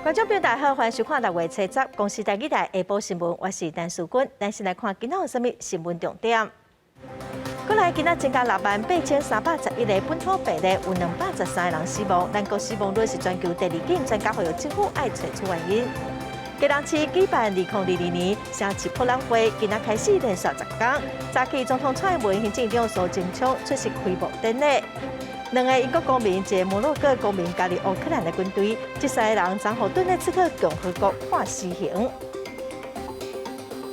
觀眾朋友大家好，歡迎收看六月初十公視台語台下晡新聞，我是陳淑君。咱先來看今仔有啥物新聞重點。過來今仔增加68,311個本土病例，有213個人死亡。咱國死亡率是全球第二緊，專家呼籲政府愛揣出原因。基隆市舉辦2022年城市博覽會，今仔開始連續10工。早起總統蔡英文、行政長蘇貞昌出席開幕典禮。兩个英國公民，一个摩洛哥公民加入烏克蘭的軍隊，這三个人昨予頓涅茨克共和國判死刑。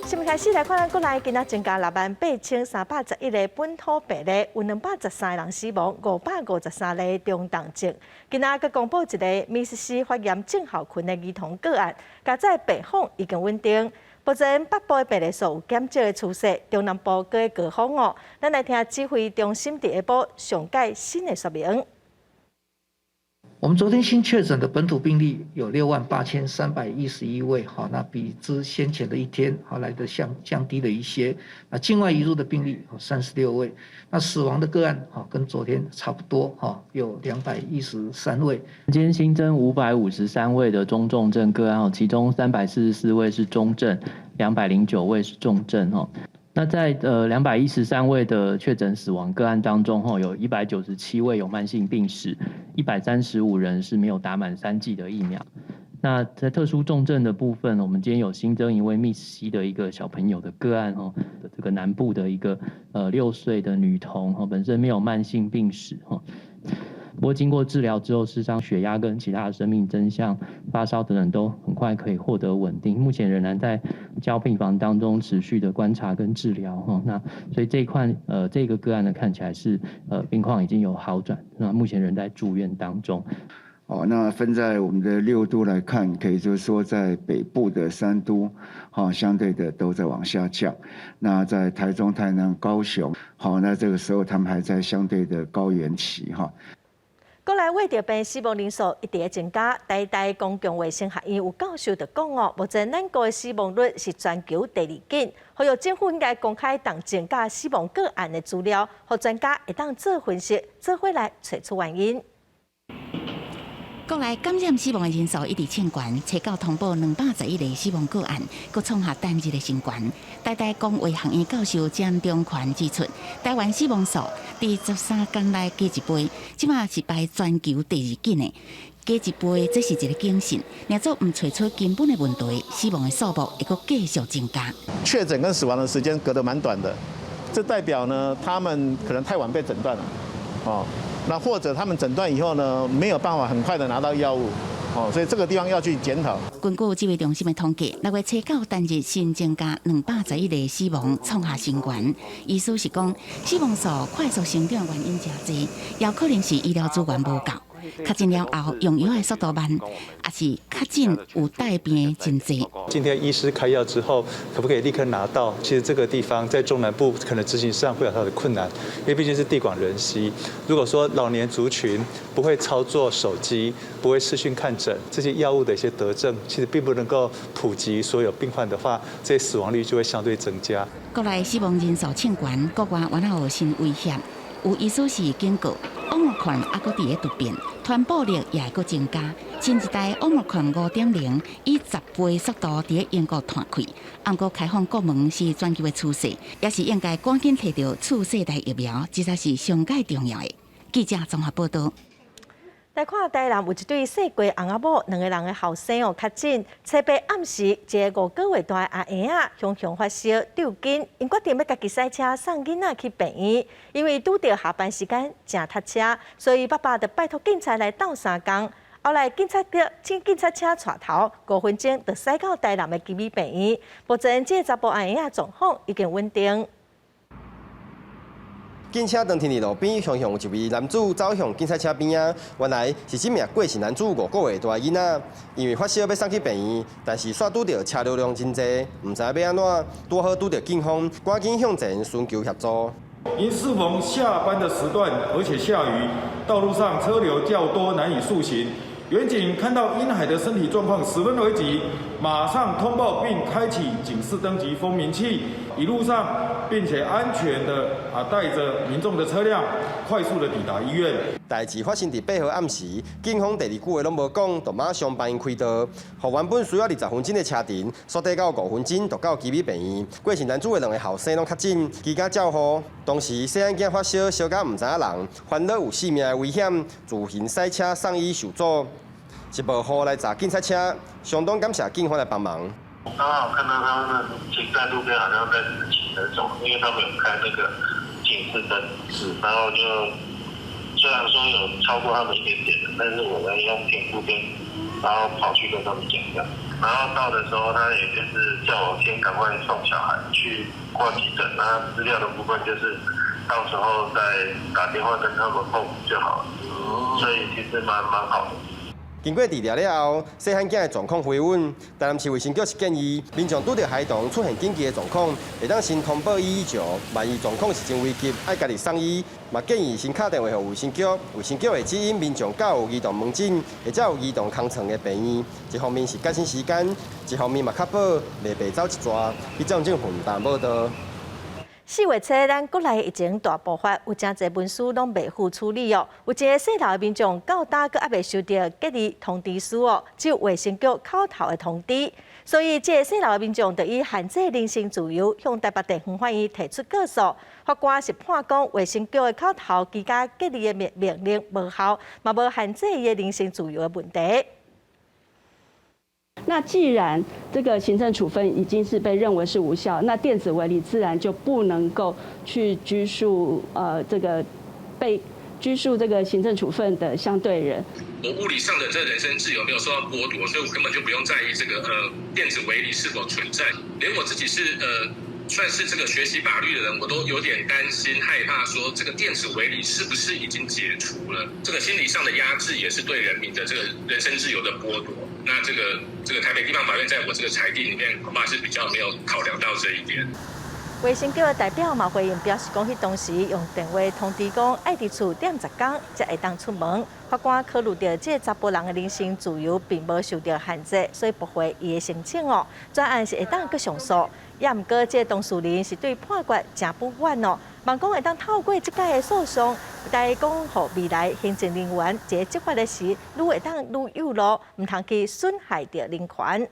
新聞開始來看，咱國內今仔增加68,311個本土病例，有213個人死亡，553例中重症。今仔閣公布一个 MIS-C 發炎症候群的兒童個案，加載病況已經穩定。目前北部的病例數有減少的趨勢，中南部閣高峰哦。咱來聽指揮中心佇下晡上蓋新的說明。我們昨天新確診的本土病例有68,311位，好，那比之先前的一天，好來得降低了一些。那境外移入的病例有36位，那死亡的個案，好，跟昨天差不多，哈，有213位。今天新增553位的中重症個案，其中344位是中症，209位是重症，哦。那在213位的確診死亡個案當中，吼，有197位有慢性病史，135人是沒有打滿三劑的疫苗。那在特殊重症的部分，我們今天有新增一位 MIS-C 的一個小朋友的個案，哦，這個南部的一個6歲的女童，吼，本身沒有慢性病史，吼。不過經過治療之後，事實上血壓跟其他的生命徵象、發燒等等都很快可以獲得穩定。目前仍然在加護病房當中持續的觀察跟治療哈。那所以這一塊這個個案呢，看起來是病況已經有好轉，那目前仍在住院當中。哦，那分在我們的六都來看，可以就是說在北部的三都，哈，相對的都在往下降。那在台中、台南、高雄，好，那這個時候他們還在相對的高原期，哈。國內穢著病死亡人數一直咧增加，台大公共衛生學院有教授就講哦，目前咱國的死亡率是全球第二緊，呼籲政府應該公開重症佮死亡個案的資料，予專家會當做分析，做伙來揣出原因。國內感染死亡的人數一直衝懸，初九通報211個死亡個案，閣創下單日的新懸。台大公衛學院教授詹中權指出，台灣死亡數佇13工內加一倍，這馬是排全球第二緊的。加一倍，這是一個警訊。若做毋揣出根本的問題，死亡的數目會閣繼續增加。確診跟死亡的時間隔得蠻短的，這代表呢，他們可能太晚被診斷了，哦。那或者他們診斷以後呢，沒有辦法很快的拿到藥物，哦，所以這個地方要去檢討。根據指揮中心的統計，六月初九單日新增加211個死亡，創下新高。意思是講，死亡數快速成長原因誠濟，也可能是醫療資源無夠。確診了後用藥的速度慢，抑是確診有帶病的真濟。今天醫師開藥之後，可不可以立刻拿到？其實這個地方在中南部可能執行上會有它的困難，因為畢竟是地廣人稀。如果說老年族群不會操作手機，不會視訊看診，這些藥物的一些得證，其實並不能夠普及所有病患的話，這些死亡率就會相對增加。國內死亡人數衝懸，國外原來有新威脅。有醫師是警告，Omicron 猶閣佇咧突變，傳播力也會閣增加。新一代 Omicron 5.0以10倍速度佇咧英國傳開，毋過開放國門是全球的趨勢，也是應該趕緊提著次世代疫苗，這才是上蓋重要的。記者綜合報道。來看台南有一對姓郭翁仔某，兩个人的後生哦確診。初八暗時，一个5個月大的阿嬰仔雄雄發燒抽筋，𪜶決定欲家己駛車送囡仔去病院，因為拄著下班時間誠塞車，所以爸爸就拜託警察來鬥相共。後來警察叫請警察車帶頭，5分鐘就駛到台南的奇美病院。目前這个查埔阿嬰仔狀況已經穩定。警車當停佇路邊，雄雄有一位男子走向警察車邊仔，原來是這名郭姓男子5個月大囡仔，因為發燒欲送去病院，但是煞拄著車流量真濟，毋知欲按怎，拄好拄著警方，趕緊向前尋求協助。因適逢下班的時段，而且下雨，道路上車流較多，難以速行。員警看到嬰孩的身體狀況十分危急，馬上通報並開啟警示燈及蜂鳴器，一路上並且安全的啊，帶著民眾的車輛快速的抵達醫院。代誌發生佇8號暗時，警方第二句話攏無講，就馬上幫𪜶開刀。予原本需要20分鐘的車程，縮短到5分鐘，就到基美病院。過身男子的兩个後生攏確診，居家照護。當時細漢囝發燒，燒甲毋知影人，煩惱有性命的危險，自行駛車送醫受阻，是冒雨來軋警察車，相當感謝警方來幫忙。我剛好看到他們停在路邊，好像在執勤那種，因為他們有開那個警示燈，然後就雖然說有超過他們一點點，但是我們用停路邊，然後跑去跟他們講這樣，然後到的時候，他也就是叫我先趕快送小孩去掛急診，那資料的部分就是到時候再打電話跟他們報就好了，所以其實蠻好的。經過治療了後，細漢囝的狀況回穩。台南市衛生局是建議民眾拄著孩童出現緊急的狀況，會當先通報119，萬一狀況是真危急，愛家己送醫。嘛建議先敲電話予衛生局，衛生局會指引民眾到有兒童門診或者有兒童空床的病院。一方面是節省時間，一方面嘛確保袂白走一逝。記者鄭份台報道。4月初，咱國內疫情大爆發，有誠濟文書攏未付處理哦。有一个細路的民眾到今閣猶未收著隔離通知書哦，只有衛生局口頭的通知。所以，這个細路的民眾就以限制人身自由向台北地方法院提出告訴。法官是判講，衛生局的口頭居家隔離的命令無效，嘛無限制伊的人身自由的問題。那既然這個行政處分已經是被認為是無效，那電子圍籬自然就不能夠去拘束這個被拘束這個行政處分的相對人。我物理上的這人身自由沒有受到剝奪，所以我根本就不用在意這個電子圍籬是否存在。連我自己是算是這個學習法律的人，我都有點擔心害怕，說這個電子圍籬是不是已經解除了？這個心理上的壓制也是對人民的這個人身自由的剝奪。那這個台北地方法院在我這個裁定裡面，恐怕是比較沒有考量到這一點。衛生局的代表嘛回應表示，講彼當時用電話通知講愛佇厝踮10工才會當出門。法官考慮著這个查埔人的人身自由並無受著限制，所以駁回伊的申請哦。專案是會當閣上訴，也毋過這个當事人是對判決誠不滿哦，望講會當透過這擺的訴訟，來講予未來行政人員這個執法的時，愈會當愈有路，毋通去損害著人權。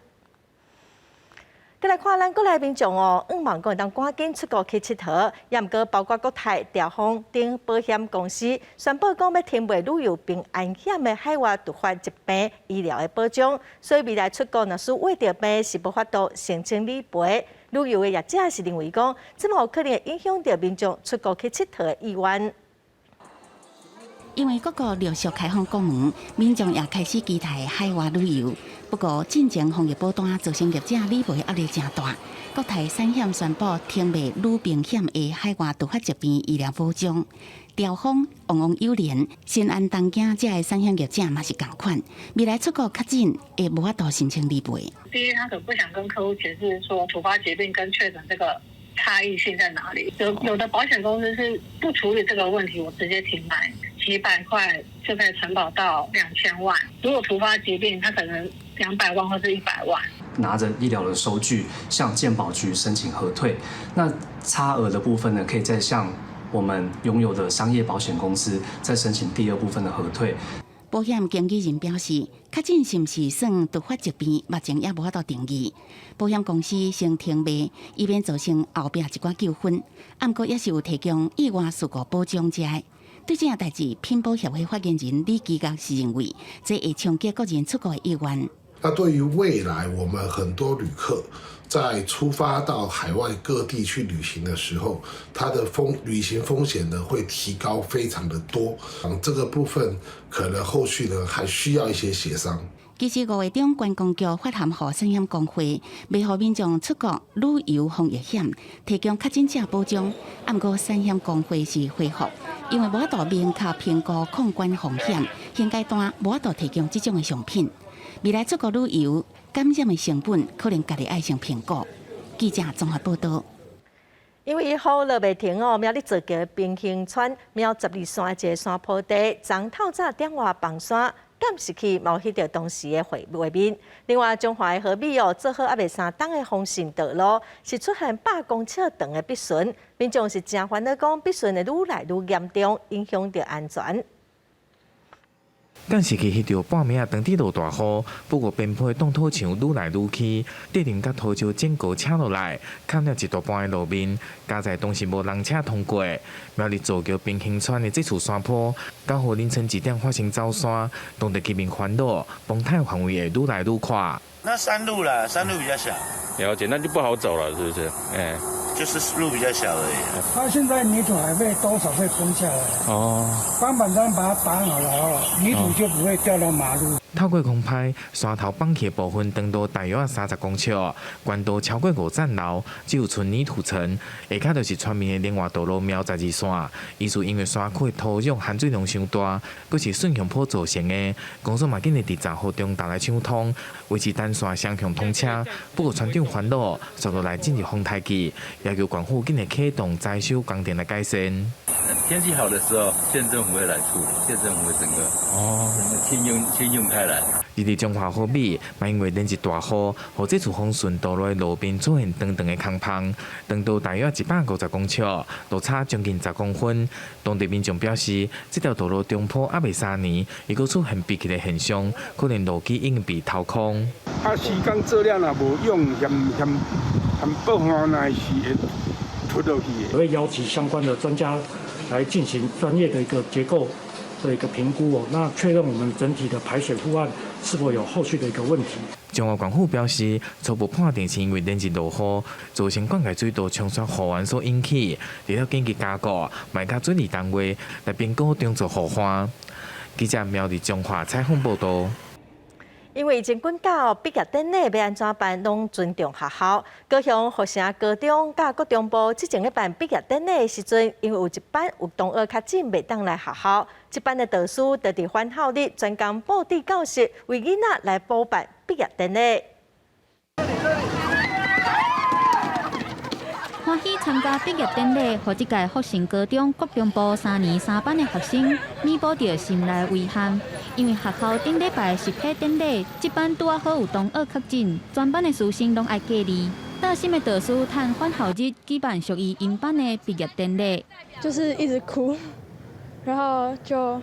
閣來看咱國內民眾哦，向望講會當趕緊出國去𨑨迌，也毋過包括國泰、兆豐等保險公司宣布講欲停賣旅遊平安險的海外突發疾病醫療的保障，所以未來出國若是患著病是無法度申請理賠。旅遊的業者是認為講，這嘛有可能會影響著民眾出國去𨑨迌的意願。因為各國陸續開放國門，民眾也開始期待海外旅遊。不過，進前防疫保單造成業者理賠壓力誠大。國泰產險宣布停賣旅平險的海外突發疾病醫療保障。兆豐、旺旺友聯、新安東京這个產險業者嘛是仝款，未來出國確診會無法度申請理賠。第一，他可能不想跟客戶解釋說突發疾病跟確診這個差異性在哪裡。有的保險公司是不處理這個問題，我直接停賣。幾百塊就可以承保到2000萬。如果突發疾病，他可能200萬或是100萬。拿着醫療的收據向健保局申請核退，那差額的部分呢，可以再向我們擁有的商業保險公司再申請第二部分的核退。保險經紀人表示，確診是毋是算突發疾病，目前猶無法度定義。保險公司先停賣，以免造成後壁一寡糾紛。毋過也是有提供意外事故保障這个。對這件代誌，品保協會發言人李基剛是認為，這會衝擊個人出國的意願。那對於未來，我們很多旅客在出發到海外各地去旅行的時候，他的旅行風險呢會提高非常的多。這個部分可能後續呢還需要一些協商。其實5月中，觀光局發函予產險公會，欲予民眾出國旅遊防疫險，提供確診者保障。毋過產險公會是回覆，因為無法度明確評估控管風險，現階段無法度提供這種的商品。未來出國旅遊感染的成本，可能家己愛先評估。記者綜合報道。因為雨落袂停哦，苗栗造橋平興村苗12山一个山坡地，昨透早點外崩山。監視器嘛有翕著當時的畫面。另外，彰化的和美哦，做好猶未3冬的豐順道路是出現100公尺長的筆順，民眾是誠煩惱，講筆順會愈來愈嚴重，影響著安全。監視器翕著半暝仔當地落大雨，不過邊坡的擋土牆愈來愈起，地震佮土石整個車落來，崁了一大半的路面，佳哉當時無人車通過。苗栗造橋平興村的這處山坡，九號凌晨1點發生走山，當地居民煩惱，崩塌範圍會愈來愈闊。那山路啦，山路比較小。了解，那就不好走了，是不是？哎，就是路比較小而已。它現在泥土還會多少會崩下來。哦。鋼板磚把它打好了後，泥土就不會掉到馬路。透過空拍，山頭崩去的部分長度大約30公尺，懸度超過五層樓，只有賰泥土層。下跤就是村民的連外道路苗十二線，疑似因為山區的土壤含水量傷大，閣是順向坡造成的。公所嘛緊佇十號中投來搶通，維持單線雙向通車。不過村長煩惱，接落來進入風颱季，要求縣府緊來啟動災修工程來改善。天氣好的時候，縣政府會來處理，縣政府會整個哦，整個清運開來。而佇彰化和美，嘛因為連日大雨，予這處豐順道路的路面出現長長的空縫，長度大約150公尺，落差將近10公分。當地民眾表示，這條道路中鋪猶未3年，猶閣出現閉氣的現象，可能路基已經被掏空。啊，時間做了若無用，嫌嫌嫌薄吼，那是會脫落去的。我會邀集相關的專家來進行專業的一個結構的一個評估哦，那確認我們整體的排水護岸是否有後續的一個問題。彰化縣府表示，初步判定是因為連日落雨，造成灌溉水道沖刷護岸所引起，除了緊急加固，嘛佮水利單位來評估重做護岸。記者苗栗彰化採訪報導。因為疫情滾到畢業典禮欲按怎辦，攏尊重學校。高雄佛城高中佮國中部之前咧辦畢業典禮的時陣，因為有一班有同學確診袂當來學校，這班的導師就佇返校日專工布置教室，為囡仔來補辦畢業典禮。歡喜參加畢業典禮，予這屆福成高中國中部3年3班的學生彌補著心內遺憾。因為學校頂禮拜實體典禮，這班拄仔好有同學確診，全班的師生攏愛隔離。貼心的導師趁返校日舉辦屬於𪜶班的畢業典禮，就是一直哭，然後就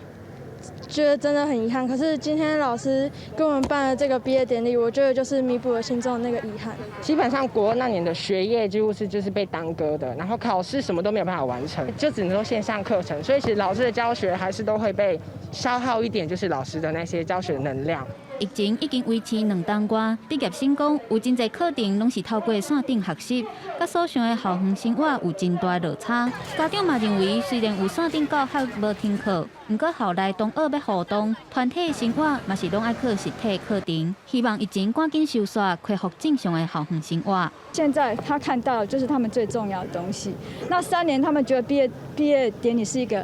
覺得真的很遺憾。可是今天老師給我們辦了這個畢業典禮，我覺得就是彌補了心中的那個遺憾。基本上國二那年的學業幾乎是就是被耽擱的，然後考試什麼都沒有辦法完成，就只能說線上課程。所以其實老師的教學還是都會被消耗一點，就是老師的那些教學能量。疫情已經維持2冬外，畢業生講有真濟課程攏是透過線頂學習，佮所想的校園生活有真大落差。家長嘛認為，雖然有線頂教學無停課，毋過校內同學欲互動，團體生活嘛是攏愛靠實體課程。希望疫情趕緊收煞，恢復正常的校園生活。現在他看到的就是他們最重要的東西。那3年，他們覺得畢業典禮是一個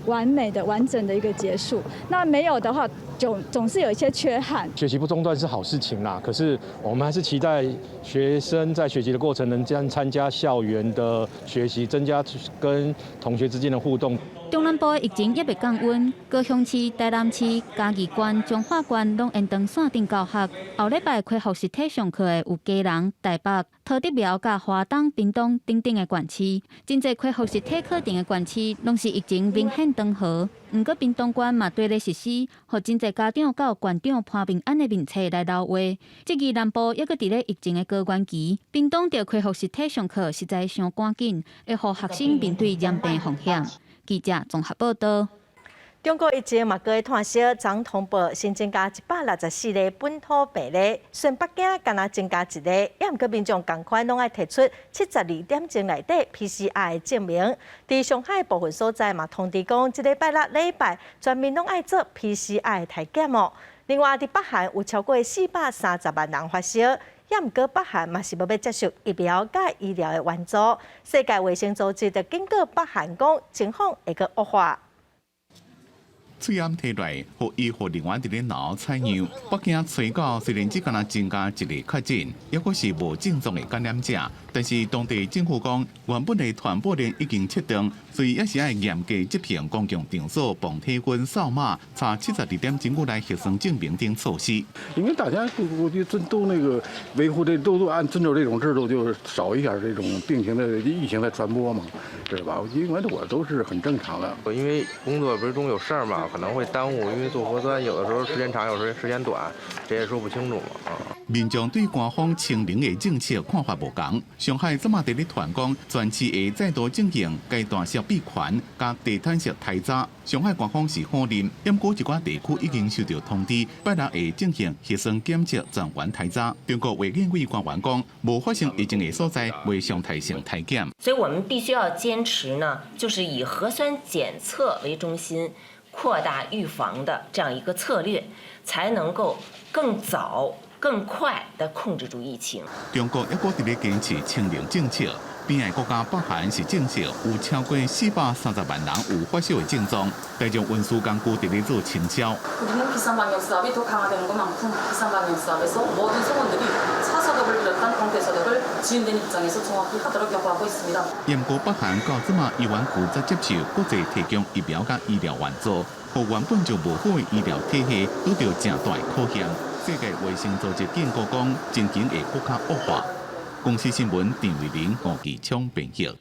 完美的、完整的一個結束。那沒有的話，總是有一些缺憾。學習不中斷是好事情啦，可是我們還是期待學生在學習的過程能將參加校園的學習，增加跟同學之間的互動。中南部的疫情猶未降溫，高雄市、台南市、嘉義縣、彰化縣攏延長線頂教學。後禮拜恢復實體上課的有基隆、台北、桃竹苗、佮花東、屏東等等的縣市。真濟恢復實體課程的縣市，攏是疫情明顯斷河。毋過屏東縣嘛綴咧實施，予真濟家長佮縣長潘孟安的面冊來留話。這支南部猶閣佇咧疫情的高原期，屏東著恢復實體上課實在傷趕緊，會予學生面對染病風險。記者綜合報道。中國疫情嘛閣咧湠燒，昨通報新增加164個本土病例，雖然北京干焦增加一個，猶毋過民眾仝款攏愛提出72點鐘內底 PCR 的證明。佇上海部分所在嘛通知講，這禮拜六禮拜全民攏愛做 PCR 的體檢哦。另外，佇北韓有超過430萬人發燒。猶毋過北韓嘛是無欲接受疫苗佮醫療的援助。世界衛生組織就警告北韓講，情況會閣惡化。喙罨提來，予醫護人員佇咧腦採樣。北京初九雖然只敢若增加一個確診，猶閣是無症狀的感染者，但是當地政府講，原本的傳播鏈已經切斷，所以猶是愛嚴格執行公共場所磅體溫、掃碼、查72點鐘內核酸證明等措施。因為大家我覺得尊都那個維護這都按遵守這種制度，就是少一點這種病情的疫情的傳播嘛，知道吧？因為我都是很正常的。因為工作不是中有事兒嘛，可能會耽誤，因為做核酸有的時候時間長，有時候時間短，這也說不清楚嘛。啊。民眾對官方清零的政策看法無仝。上海這馬佇咧傳講，全市會再度進行階段式閉環佮地毯式篩查。上海官方是否認，毋過一寡地區已經收到通知，拜六會進行核酸檢測全員篩查。中國衛健委官員講，無發生疫情的所在，袂常態性篩檢。所以我們必須要堅持呢，就是以核酸檢測為中心，擴大預防的這樣一個策略，才能夠更早、更快地控制住疫情。中國猶閣佇咧堅持清零政策，邊界國家北韓是證實有超過430萬人有發燒的症狀，大眾運輸工具佇咧做清消。 우리는 비상방역사업이 더 강화되는 것만큼 비상방역사업에서 모든 성원들이 4소독을 비롯한 동태소독을 지연된 입장에서 정확히 하도록 요구하고 있습니다. 毋過北韓到這馬依然拒絕接受國際提供疫苗佮醫療援助，予原本就無好的醫療體系拄著誠大的考驗。世界衛生組織警告講，情形會閣較惡化。公視新聞陳慧玲、吳繼昌編譯。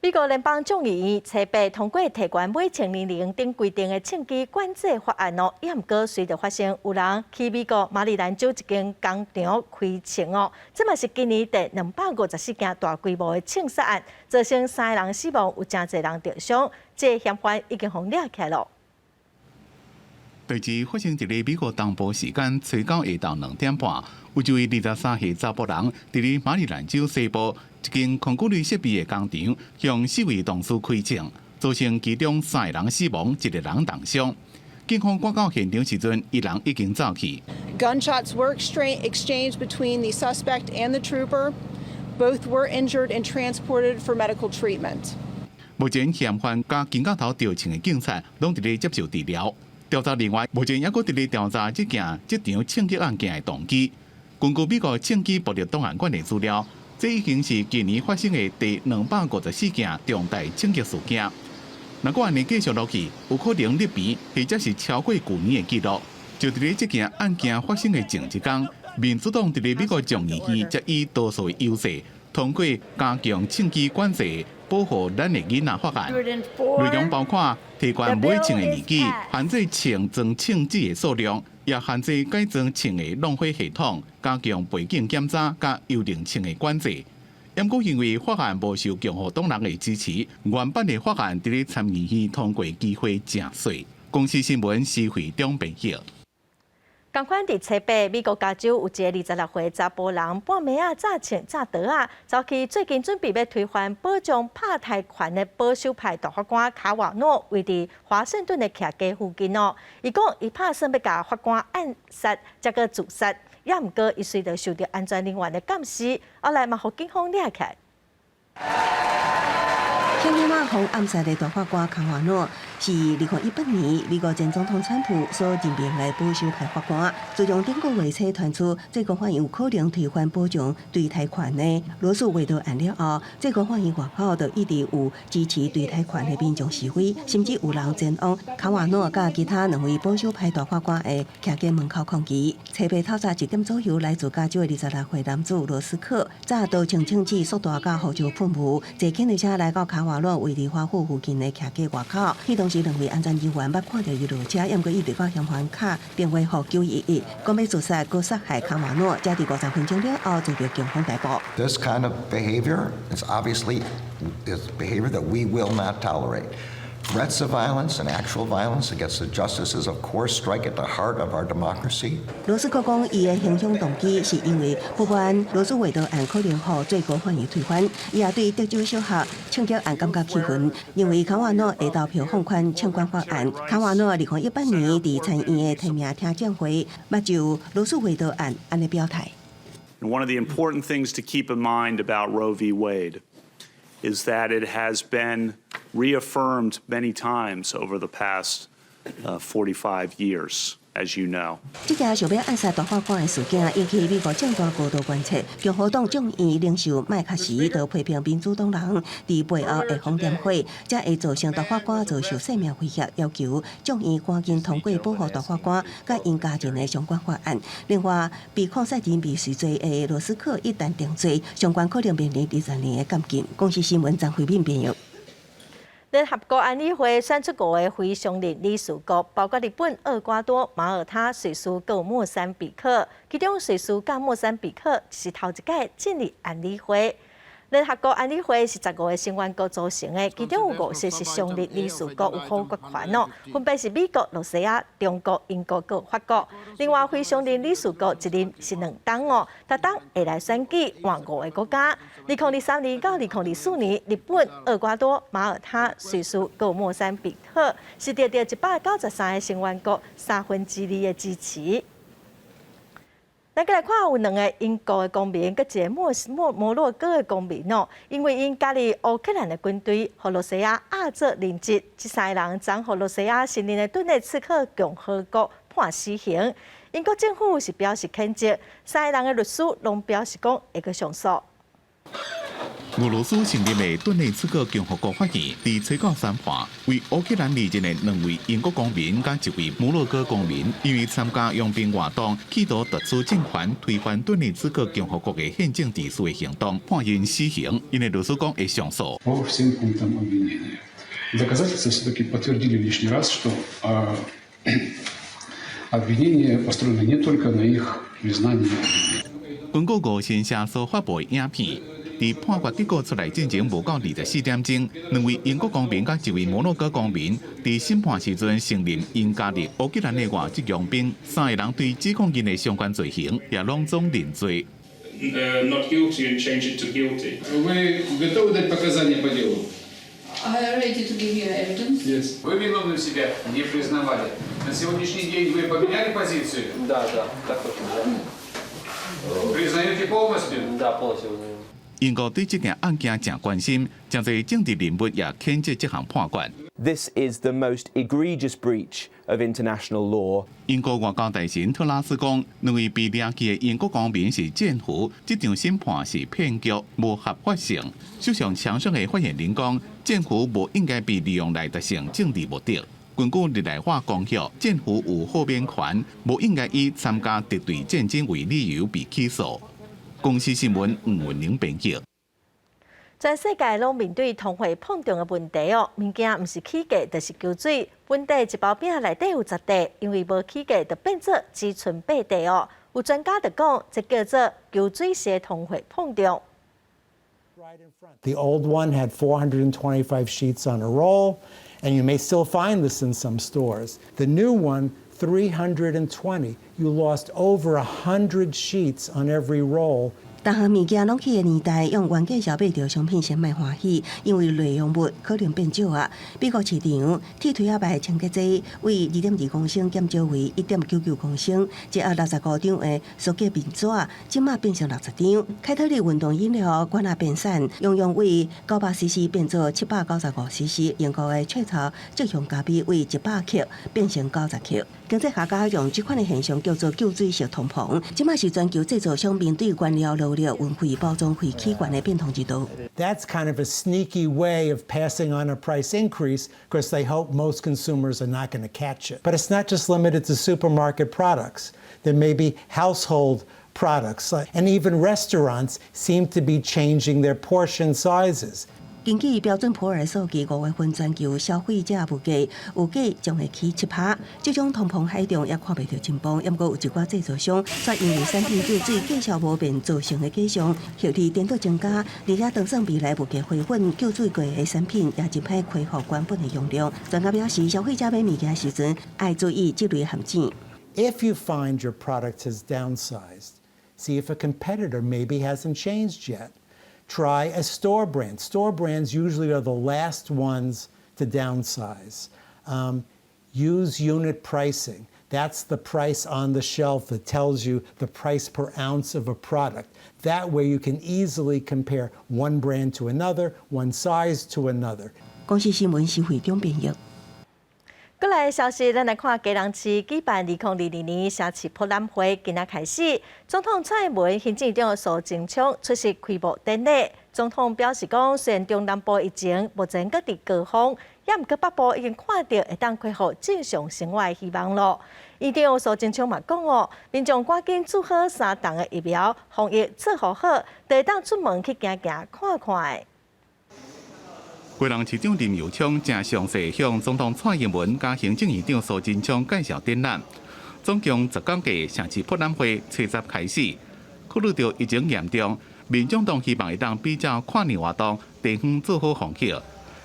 美國聯邦眾議院初八通過提懸買槍年齡等規定的槍支管制法案哦，猶毋過隨著發生有人去美國馬里蘭州一間工廠開槍哦，這嘛是今年第254件大規模的槍殺案，造成三个人死亡，有誠濟人受傷，這个嫌犯已經予掠起來囉。代誌發生佇咧美國東部時間初九下晝2點半，有一位23歲查埔人佇咧馬里蘭州西部一間控股類設備的工廠，向四位同事開槍，造成其中三个人死亡，一个人重傷。警方趕到現場時陣，伊人已經走去。 Gunshots were exchanged between the suspect and the trooper. Both were injured and transported for medical treatment. 目前嫌犯佮肩胛頭著槍的警察攏佇咧接受治療。調查人員目前猶閣佇咧調查這件這場槍擊案件的動機。根據美國槍支暴力檔案館的資料，這已經是今年發生的第254件重大槍擊事件。若閣按呢繼續落去，有可能彥平或者是超過舊年的紀錄。就佇咧這件案件發生的前一工，民主黨佇咧美國眾議院才以多數的優勢通過加強槍支管制、保護咱的囡仔法案，內容包括提懸買槍的年紀、限制槍裝槍支的數量，也限制改裝槍的弄火系統、加強背景檢查佮幽靈槍的管制。毋過因為法案無受共和黨人的支持，原版的法案佇咧參議院通過機會誠細。公視新聞施惠中編譯。仝款佇初八，美國加州有一个26歲查埔人，半暝仔詐槍詐刀仔，走去最近準備欲推翻保障拍台權的保守派大法官卡瓦諾，位佇華盛頓的徛家附近哦。伊講伊拍算欲共法官暗殺，才閣自殺，猶毋過伊隨著受著安全人員的監視，後來嘛予警方掠起來。向伊馬予暗殺的大法官卡瓦諾是2018年美國前總統川普所任命的保守派法官。自從頂個月初傳出最高法院有可能推翻保障墮胎權的羅訴韋德案了後，最高法院外口就一直有支持墮胎權的民眾示威，甚至有人前往卡瓦諾佮其他兩位保守派大法官的徛家門口抗議。初八透早1點左右，來自加州的26歲男子羅斯克，揸刀槍槍支速度佮胡椒噴霧，坐警車來到卡瓦諾位佇華府附近的徛家外口。彼當時兩位安全人員捌看著伊落車，毋過伊就閣嫌犯敲電話予911，講欲自殺，閣殺害卡瓦諾，才佇50分鐘了後遭著警方逮捕。 This kind of behavior is obviously is behavior that we will not tolerate. Threats of violence and actual violence against the justices, of course, strike at the heart of our democracy. 羅斯克講，伊的行兇動機是因為不滿羅訴韋德案可能予最高法院推翻，伊也對德州小學槍擊案感覺氣憤，認為卡瓦諾會投票放寬槍管法案。卡瓦諾2018年佇參院的提名聽證會，捌就羅訴韋德案按呢表態。 One of the important things to keep in mind about Roe v. Wade is that it has been reaffirmed many times over the past 45 years, as you know. 這件想欲暗殺大法官的事件引起美國政壇高度關切。共和黨眾院領袖麥卡錫就批評民主黨人佇背後會放點火，才會造成大法官遭受性命威脅，要求眾院趕緊通過保護大法官佮𪜶家人的相關法案。另外，被控殺人未遂罪的羅斯克一旦定罪，相懸可能面臨20年的監禁。公視新聞張慧敏編譯。聯合國安理會選出五个非常任理事國，包括日本、厄瓜多、馬耳他、瑞士、佮莫桑比克。其中，瑞士佮莫桑比克是頭一擺進入安理會。聯合國安理會是15個成員國組成的，其中有五個是常任理事國有否決權哦，分別是美國、羅西亞、中國、英國佮法國。另外，非常任理事國一任是2冬哦，逐冬會來選舉換五个國家。2023年到2024年，日本、厄瓜多、馬耳他、瑞士佮莫桑比克是得著193個成員國2/3的支持。咱閣來看，有兩个英國的公民，佮一个摩洛哥的公民哦，因為𪜶加入烏克蘭的軍隊，予羅西亞押做人質，這三个人昨予羅西亞承認的頓涅茨克共和國判死刑。英國政府是表示譴責，三个人的律師攏表示講會閣上訴。俄羅斯承認的頓涅茨克共和國法院，佇初九宣判，為烏克蘭離任的兩位英國公民佮一位摩洛哥公民，因為參加傭兵活動，企圖奪取政權、推翻頓涅茨克共和國的憲政秩序的行動，判𪜶死刑。𪜶的律師講會上訴。 По всем пунктам обвинения. Доказательства все-таки подтвердили лишний раз, что обвинение построено не только на их признании. 根據俄新社所發布的影片，佇判決結果出來進前無夠24點鐘，兩位英國公民佮一位摩洛哥公民佇審判時陣承認𪜶加入烏克蘭的外籍傭兵，三个人對指控𪜶的相關罪行也攏總認罪。 Not guilty and change it to guilty. Вы готовы дать показания по делу? I am ready to give you evidence. Yes. Вы виновным себя не признавали. На сегодняшний день вы поменяли позицию? Да, так точно, да. Признаете полностью? Да, полностью признаю. 英國對這件案件誠關心，誠濟政治人物也譴責這項判決。 This is the most egregious breach of international law. 英國外交大臣特拉斯講，兩位被掠去的英國公民是戰俘，這場審判是騙局，無合法性。首相強生的發言人講，戰俘無應該被利用來達成政治目的。根據日內瓦公約，戰俘有豁免權，無應該以參加敵對戰爭為理由被起訴。公視新聞吳文玲編輯。全世界攏面對通貨膨脹的問題哦，物件毋是起價就是搆水。本地一包餅內底有10塊，因為無起價，就變做只賰8塊哦。有專家就講，這叫做搆水式通貨膨脹。 The old one had 425 sheets on a roll, and you may still find this in some stores. The new one, 320. You lost over 100 sheets on every roll. 逐項物件攏起的年代，用原價買著商品先莫歡喜，因為內容物可能變少啊。美國市場鐵錘仔牌清潔劑為2.2公升減少為1.99公升，一盒65張的塑膠面紙，這馬變成60張。凱特力運動飲料罐仔變瘦，容量為900 cc 變做795 cc。英國的雀巢即香咖啡為100克變成90克。經濟學家用這款的現象叫做搆水式通膨，這馬是全球製造商面對原料、勞力、運費、包裝費起懸的變通之道。 That's kind of a sneaky way of passing on a price increase because they hope most consumers are not going to catch it. But it's not just limited to supermarket products. There may be household products, and even restaurants seem to be changing their portion sizes. 根據標準普爾數據，5月份全球消費者物價預計將會起7趴。這種通膨海中也看袂著盡頭，毋過有一寡製造商卻因為產品搆水價數無變造成的假象，後日顛倒增加，而且當算未來物價回穩，搆水過的產品也真歹恢復原本的容量。專家表示，消費者買物件時陣愛注意這類陷阱。 If you find your product has downsized, see if a competitor maybe hasn't changed yet. Try a store brand. Store brands usually are the last ones to downsize. Use unit pricing. That's the price on the shelf that tells you the price per ounce of a product. That way you can easily compare one brand to another, one size to another. 公視新聞施惠中編譯。過來消息，咱來看基隆市舉辦2022年城市博覽會，今仔開始，總統蔡英文、行政長蘇貞昌出席開幕典禮。總統表示講，雖然中南部疫情目前閣佇高峰，也毋過北部已經看著會當恢復正常生活的希望囉。院長蘇貞昌嘛講哦，民眾趕緊注好三針的疫苗，防疫做好好，就會當出門去行行看看。基隆市長林右昌誠詳細向總統蔡英文佮行政院長蘇貞昌介紹展覽。總共10工的城市博覽會初十開始，考慮著疫情嚴重，民眾黨希望會當比照跨年活動，地方做好防疫。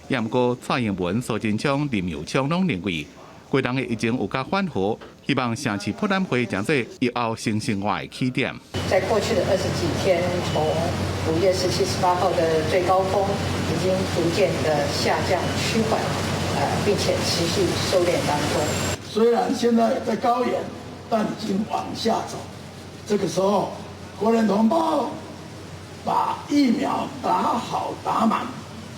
也毋過蔡英文、蘇貞昌、林右昌攏認為，基隆的疫情有較緩和，希望城市博覽會成做疫後新生活的起點。在過去的20幾天，從5月17、18號的最高峰，已經逐漸的下降趨緩，並且持續收斂當中。雖然現在在高原，但已經往下走。這個時候，國人同胞把疫苗打好打滿，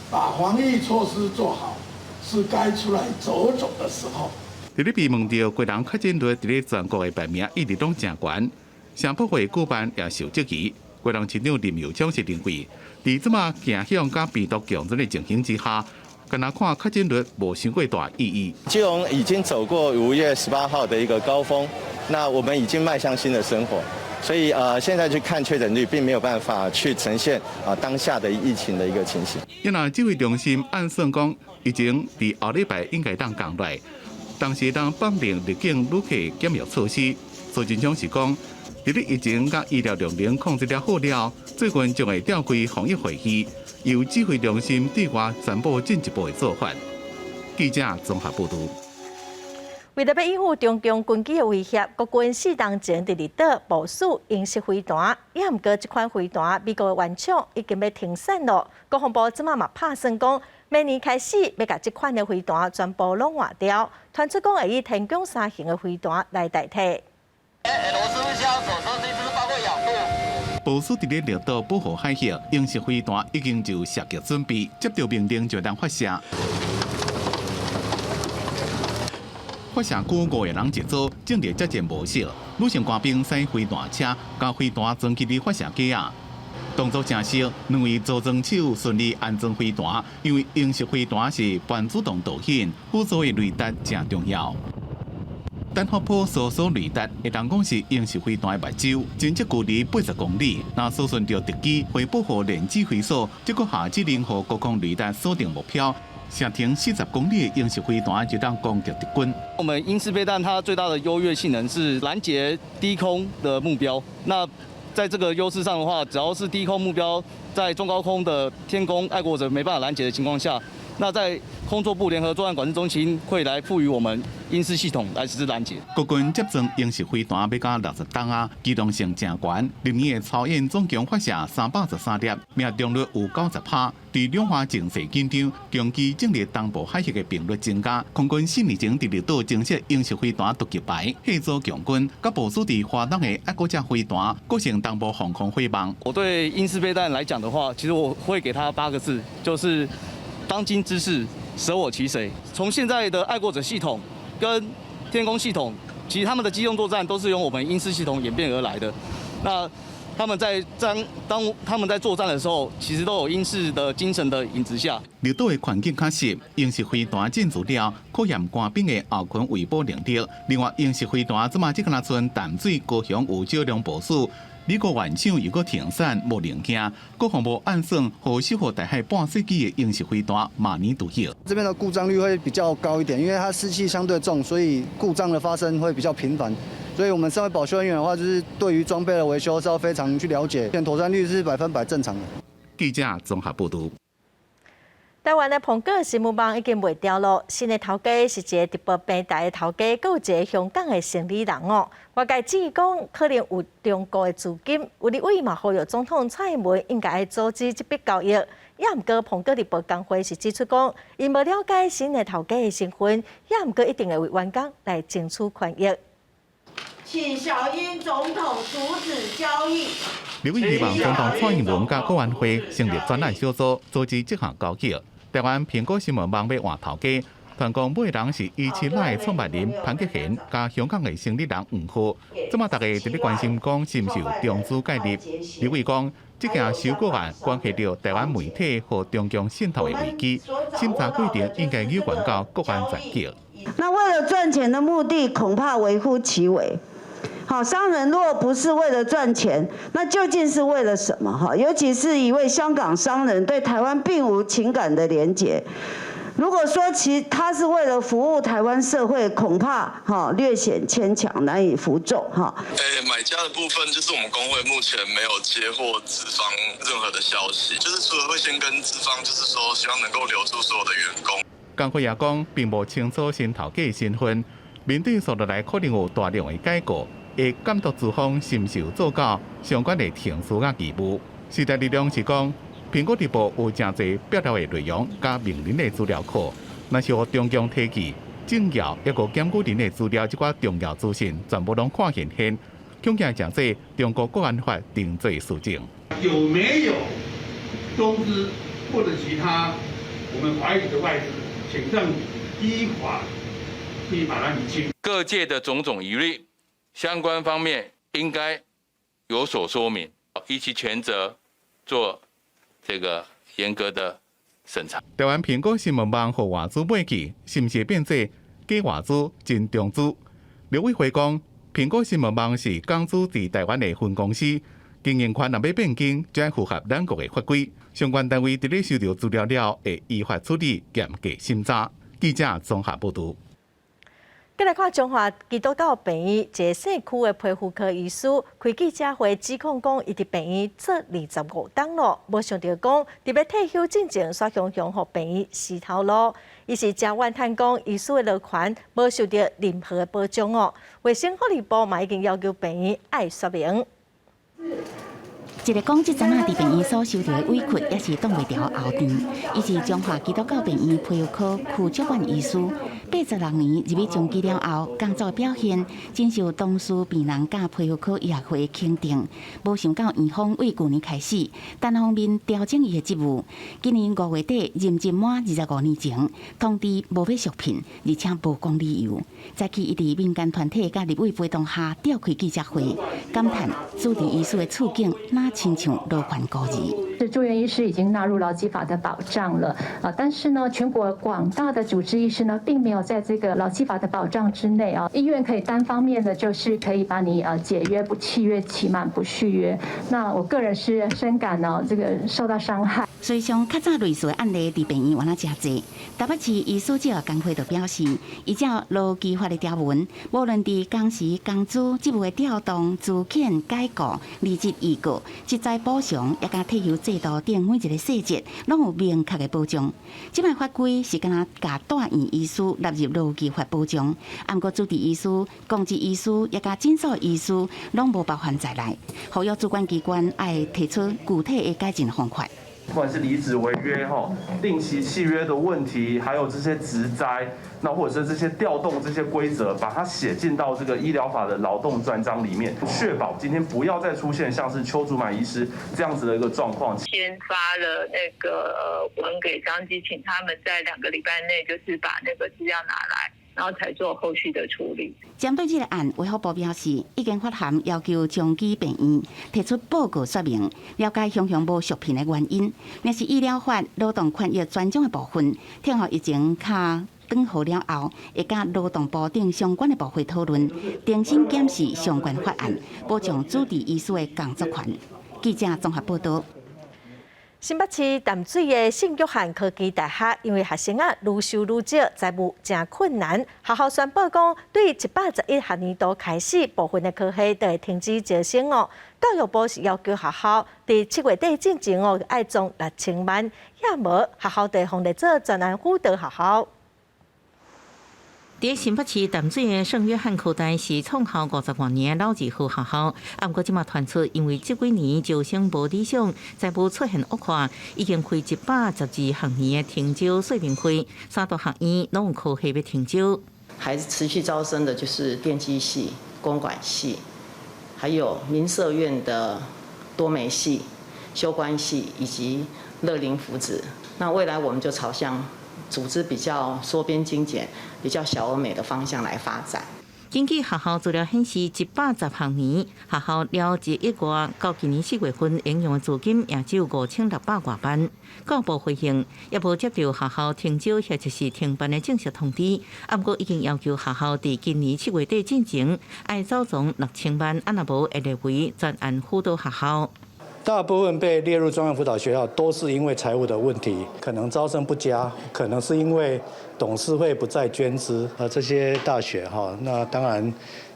把防疫措施做好，是該出來走走的時候。佇咧被問到基隆確診率佇咧全國的排名一直攏誠懸，城博會舉辦也受質疑。基隆市長林右昌是認為，佇這馬驚險佮病毒共存的情形之下，敢若看確診率無傷過大意義。基隆已經走過5月18號的一個高峰，那我們已經邁向新的生活，所以現在去看確診率，並沒有辦法去呈現啊當下的疫情的一個情形。因為指揮中心按算講，疫情佇後禮拜應該當降落來，同時當放寬入境旅客檢疫措施。蘇貞昌是講，佇咧疫情佮醫療量能控制了好了，最近將會召開防疫會議，由指揮中心對外宣布進一步的做法。記者綜合報道。為著欲應付中共軍機的威脅，國軍4冬前佇離島部署鷹式飛彈，也毋過這款飛彈美國的原廠已經欲停產囉。國防部這馬嘛拍算講，明年開始欲共這款的飛彈全部攏換掉，傳出講會以天弓三型的飛彈來代替。部署佇咧綠島保護海域，鷹式飛彈已經就射擊準備，接著命令就當發射。發射區五个人一組，進入作戰模式。女性官兵駛飛彈車，共飛彈裝去佇發射架仔。動作誠熟，兩位組裝手順利安裝飛彈。因為鷹式飛彈是半自動導引，輔助的雷達誠重要。單發波搜索雷達會當講是鷹式飛彈的目睭，偵測距離80公里，若搜尋著敵機，會報予連指揮所，這閣下指令予高空雷達鎖定目標。射程40公里的鷹式飛彈就當攻擊敵軍。我們鷹式飛彈它最大的優越性能是攔截低空的目標。那在這個優勢上的話，只要是低空目標在中高空的天弓愛國者沒辦法攔截的情況下，那在空作部聯合作戰管制中心會來賦予我們鷹式系統來實施攔截。國軍接裝鷹式飛彈欲甲60噸啊，機動性誠懸。歷年的操演總共發射313粒，命中率有90%。佇兩岸情勢緊張，長期進入東部海域的頻率增加。空軍4年前佇綠島增設鷹式飛彈突擊排，協助強軍，佮部署佇花東的愛國者飛彈，構成東部防空火網。我對鷹式飛彈來講的話，其實我會給他8個字，就是當今之事，捨我其誰。從現在的愛國者系統跟天弓系統，其實他們的機動作戰都是由我們鷹式系統演變而來的。那他們在戰，當他們在作戰的時候，其實都有鷹式的精神的影子下。綠島的環境較濕，鷹式飛彈進駐了，考驗官兵的後勤維保能力。另外，鷹式飛彈這馬只敢若賰淡水、高雄有少量部署。美國原廠又閣停產，無零件。國防部按算，予守護台海半世紀的鷹式飛彈，明年除役。這邊的故障率會比較高一點，因為它濕氣相對重，所以故障的發生會比較頻繁。所以我們身為保修人員的話，就是對於裝備的維修是要非常去了解。妥善率是100%正常的。記者綜合報導。台灣的蘋果新聞網已經賣掉囉，新的頭家是一个直播平台的頭家，閣有一个香港的生理人哦。外界質疑講，可能有中國的資金，有立委嘛呼籲總統蔡英文應該愛阻止這筆交易。也毋過蘋果日報工會是指出講，𪜶無了解新的頭家的身份，也毋過一定會為員工來爭取權益。請小英總統阻止交易。立委希望總統蔡英文佮國安會成立專案小組，阻止這項交易。台灣蘋果新聞網欲換頭家，傳講買人是伊七奶創辦人潘克賢佮香港的生理人黃浩，這馬大家佇咧關心講是毋是有中資介入？立委講，這件收購案關係著台灣媒體予中共滲透的危機，審查過程應該有關到國安全局。那為了賺錢的目的，恐怕微乎其微。好，商人若不是為了賺錢，那究竟是為了什麼？哈，尤其是一位香港商人對台灣並無情感的連結。如果說其他是為了服務台灣社會，恐怕哈略顯牽強，難以服眾哈。買家的部分就是我們工會目前沒有接獲資方任何的消息，就是除了會先跟資方，就是說希望能夠留住所有的員工。工會也講，並無清楚新頭家身份，面對紲落來可能有大量的解雇，會監督資方是毋是有做到相關的程序佮義務。時代力量是講，蘋果日報有誠濟爆料的內容佮名人的資料庫，若是予中共提去政要抑閣檢舉人的資料，這寡重要資訊全部攏看現現，恐驚成做中國國安法定罪事證。有沒有中資或者其他我們懷疑的外資，請政府依法去把它釐清。各界的種種疑慮，相關方面應該有所說明，依其權責做這個嚴格的審查。台灣蘋果新聞網予外資買去，是毋是變做假外資真中資？陸委會講，蘋果新聞網是港資佇台灣的分公司，經營權若欲變更，就愛符合咱國的法規。相關單位佇咧收著資料了，會依法處理，嚴格審查。記者綜合報導。再來看彰化基督教病院一个社區的皮膚科醫師開記者會指控講，伊佇病院做25冬咯，無想著講佇欲退休進前，煞雄雄予病院死頭路。伊是誠怨嘆講，醫師的勞權無受著任何的保障哦。衛生福利部嘛已經要求病院愛說明。一个講這陣仔佇病院所受著的委屈，也是擋袂牢喉甜。伊是彰化基督教病院皮膚科區卓萬醫師，86年入去彰基了後，工作表現真受同事、病人佮皮膚科醫學會的肯定。無想到院方對舊年開始單方面調整伊的職務。今年5月底任職滿25年前，通知無欲續聘，而且無講理由。早起伊佇民間團體佮立委陪同下召開記者會，感嘆主治醫師的處境若親像勞權孤兒。這住院醫師已經納入勞基法的保障了啊，但是呢，全國廣大的主治醫師呢，並沒有在這個勞基法的保障之內啊。醫院可以單方面的，就是可以把你解約不契約期滿不續約。那我個人是深感呢，這個受到傷害。事實上，較早類似的案例佇病院原來誠濟。台北市醫師職業工會就表示，依照勞基法的條文，無論佇工時、工資、職務的調動、資遣、解雇、離職預告、職災補償，抑佮退休制度等每一个細節，攏有明確的保障。這擺法規是干焦共住院醫師納入勞基法保障，毋過主治醫師、公職醫師，抑佮診所醫師，攏無包含在內。呼籲主管機關愛提出具體的改進方法。不管是離職違約、哈定期契約的問題，還有這些職災，那或者是這些調動這些規則，把它寫進到這個醫療法的勞動專章裡面，確保今天不要再出現像是邱祖滿醫師這樣子的一個狀況。先發了那個文給彰基，請他們在2個禮拜內就是把那個資料拿來，然後才做後續的處理。針對這個案，衛福部表示，已經發函要求彰基病院提出報告說明，了解雄雄無續聘的原因。若是醫療法勞動權益專章的部分，聽候疫情較轉好了後，會佮勞動部等相關的部會討論，重新檢視相關法案，保障主治醫師的工作權。記者綜合報導。新北市淡水的聖約翰科技大學，因為學生仔愈收愈少，財務誠困難。學校宣布講，對111學年度開始，部分的科系都會停止招生哦。教育部是要求學校佇7月底進前哦，愛裝6000萬，抑無學校就予列做專案輔導學校。佇新北市淡水的聖約翰科大是創校50外年的老字號學校，毋過這馬傳出因為這幾年招生無理想，財務出現惡化，已經開112學年的停招說明會，三大學院攏有科系欲停招。還是持續招生的，就是電機系、工管系，還有民社院的多媒系、修觀系以及樂齡福祉。那未來我們就朝向組織比較縮編精簡、比較小而美的方向來發展。根據學校資料顯示，110學年學校了一億外，到今年4月份營用的資金也只有5600外萬。教育部回應，也無接到學校停招或者是停辦的正式通知。啊，毋過已經要求學校佇今年7月底進前，愛繳存6000萬，啊若無會列為專案輔導學校。大部分被列入專案輔導學校，都是因為財務的問題，可能招生不佳，可能是因為董事會不再捐資。啊，這些大學哈，那當然，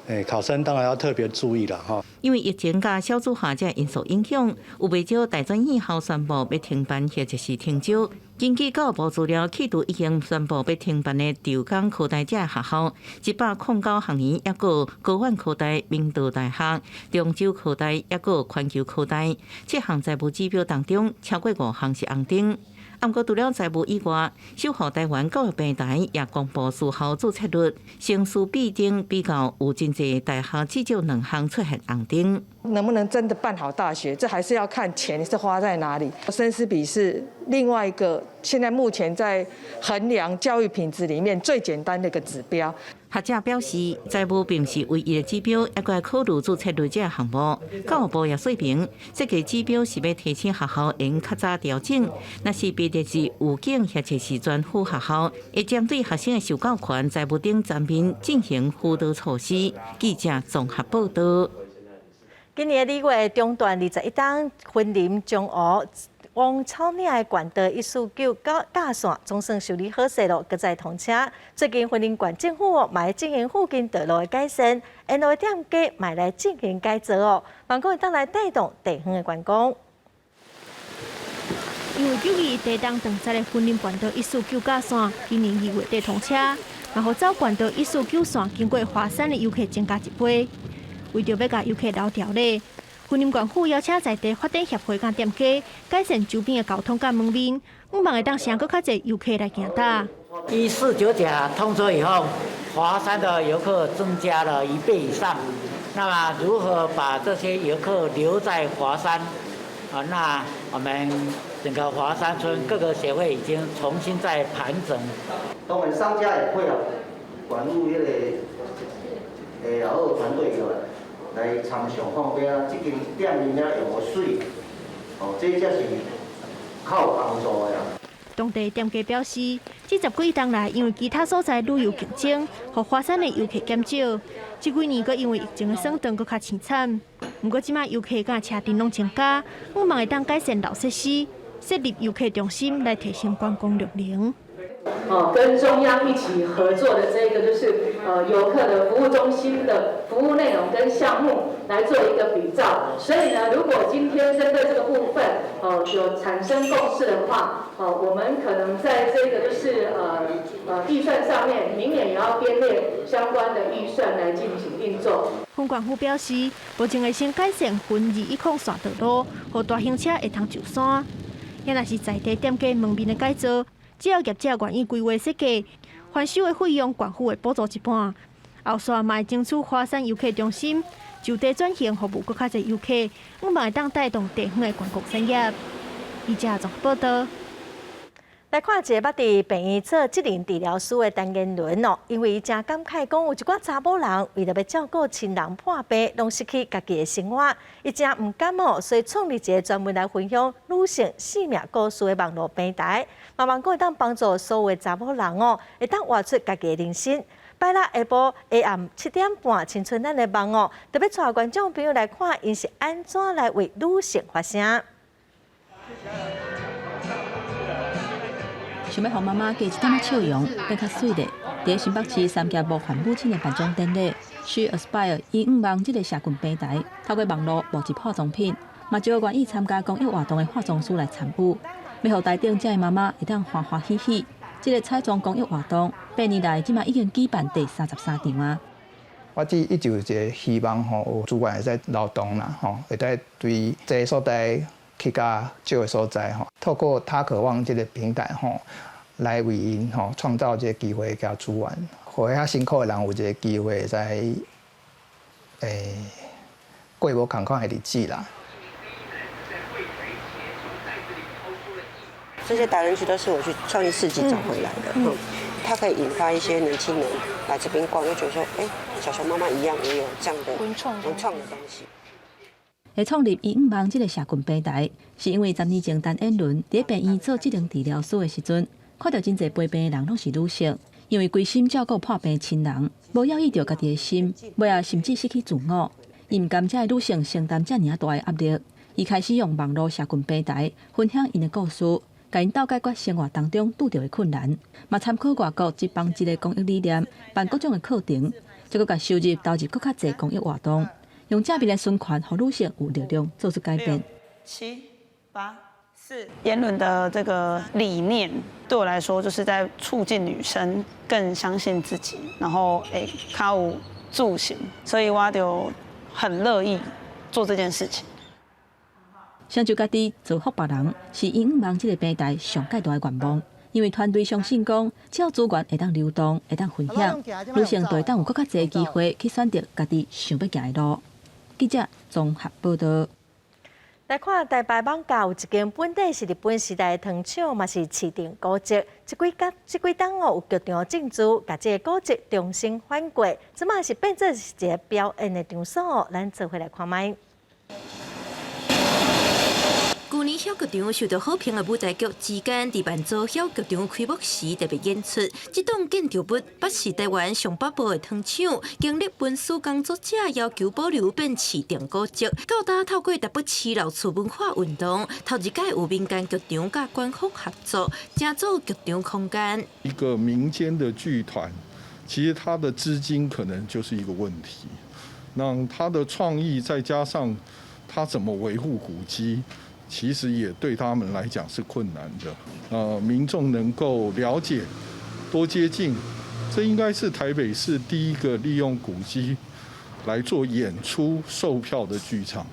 誒，考生當然要特別注意啦，哈。因為疫情佮少子化這因素影響，有袂少大專院校宣布欲停辦或者是停招。根據教育部資料，去除已經宣布欲停辦的長江科大這學校，109學年，抑閣高苑科大、明道大學、中州科大，抑閣環球科大，七項財務指標當中，超過五項是紅燈。毋過除了財務以外，守護臺灣教育平台也公布私校注冊率，生師比等比較有真濟大學至少兩項出現紅燈。能不能真的辦好大學，這還是要看錢是花在哪裡。生師比是另外一個現在目前在衡量教育品質裡面最簡單的一個指標。學者表示，財務並毋是唯一的指標，抑閣愛考慮注冊率這個項目。教育部也說明，這個指標是欲提醒學校應較早調整。若是被列入預警或者是專輔學校，會針對學生的受教權、財務等層面進行輔導措施。記者綜合報道。今年2月中段21冬雲林彰湖王草嶺的縣道149甲線總算修理好勢咯，閣再通車。最近雲林縣政府哦，嘛進行附近道路的改善，沿路的店家嘛來進行改造哦，望講會當來帶動地方的觀光。因為921地動斷絕的雲林縣道149甲線，今年2月底通車，嘛予走縣道149線經過華山的遊客增加一倍。為著欲共遊客留牢咧，雲林縣府邀請在地發展協會佮店家改善周邊的交通佮門面，向望會當吸引閣較濟遊客來行搭。 149甲通車以後，華山的遊客增加了一倍以上。那麼，如何把這些遊客留在華山？啊，那我們整個華山村各個協會已經重新在盤整。當然，商家也配合管務彼個然後團隊過來來參詳，看欲啊，這間店面啊用的水，哦，這才是較有幫助的啊。當地店家表示，這十幾冬來，因為其他所在旅遊競爭，予華山的遊客減少。這幾年閣因為疫情的損斷，閣較淒慘。毋過這擺遊客佮車陣攏增加，向望會當改善老設施，設立遊客中心來提升觀光量能。哦，跟中央一起合作的這個就是遊客的服務中心的服務內容跟項目來做一個比照。所以呢，如果今天針對這個部分哦有產生共識的話，哦，我們可能在這個就是預算上面，明年也要編列相關的預算來進行運作。雲縣府表示，目前會先改善雲210線道路，予大型車會通上山。也若是在地店家門面的改造，只要業者願意規劃設計，翻修的費用縣府會補助一半。後續嘛會爭取華山遊客中心就地轉型服務閣較濟遊客，向望會當帶動地方的觀光產業。記者綜合報道。來看一個捌佇病院做職能治療師的陳言倫哦，因為伊誠感慨講，有一寡查某人為著欲照顧親人破病，攏失去家己的生活，伊誠毋甘哦，所以創立一個專門來分享女性生命故事的網路平台，嘛望講會當幫助所有的查某人哦，會當活出家己的人生。拜六下晡下暗7點半，青春咱的夢哦，特別帶觀眾朋友來看，𪜶是按怎來為女性發聲。想欲予媽媽加一點仔笑容，變較媠咧。佇新北市三峽模範母親的頒獎典禮，She Aspire 伊向望這个社群平台，透過網路募集化妝品，嘛招願意參加公益活動的化妝師來參與，欲予台頂遮的媽媽會當歡歡喜喜。這个彩妝公益活動，8年來這馬已經舉辦第33場啊。我只一直有一个希望吼，有資源會使流動啦，吼，會使對這个所在去較少的所在吼，透過他渴望這个平台吼，來為𪜶吼創造這个機會佮資源，予遐辛苦的人有一个機會會使過無仝款的日子啦。這些達人區都是我去創意市集找回來的。嗯，它可以引發一些年輕人來這邊逛，就覺得說，哎，小熊媽媽一樣也有這樣的文創文創的東西。會創立醫院網這个社群平台，是因為10年前陳彥倫佇病院做職能治療師的時陣，看著真濟陪病的人攏是女性，因為規心照顧破病親人，無猶豫著家己的心，尾仔甚至失去自我。伊毋甘這个女性承擔遮爾大的壓力，伊開始用網路社群平台分享𪜶的故事，共𪜶鬥解決生活當中拄著的困難，嘛參考外國職幫一个公益理念，辦各種的課程，再閣共收入投入閣較濟公益活動。用正面的循環，予女性有力量做出改變。七八四，言論的這個理念對我來說，就是在促進女生更相信自己，然後會較有自信，所以我就很樂意做這件事情。成就家己，造福別人，是醫院網這个平台上蓋大的願望。因為團隊相信講，只要資源會當流動，會當分享，女性就會當有閣較濟機會去選擇家己想欲行的路。記者綜合報道。來看台北艋舺有一間本底是日本時代的糖廠，嘛是市定古蹟。這幾工這幾冬哦，有劇場進駐，共這个古蹟重新翻過，這馬是變做是一个表演的場所。咱做伙來看覓。舊年小劇場受到好評的舞台劇之間，佇辦做小劇場開幕時特別演出。這棟建築物捌是台灣上北部的糖廠，經歷文史工作者要求保留變市定古蹟。到今透過台北市老厝文化運動，頭一擺有民間劇場佮官方合作，成做劇場空間。一個民間的劇團，其實它的資金可能就是一個問題。那他的創意再加上他怎麼維護古蹟？其實也對他們來講是困難的。民眾能夠了解、多接近，這應該是台北市第一個利用古蹟來做演出售票的劇場。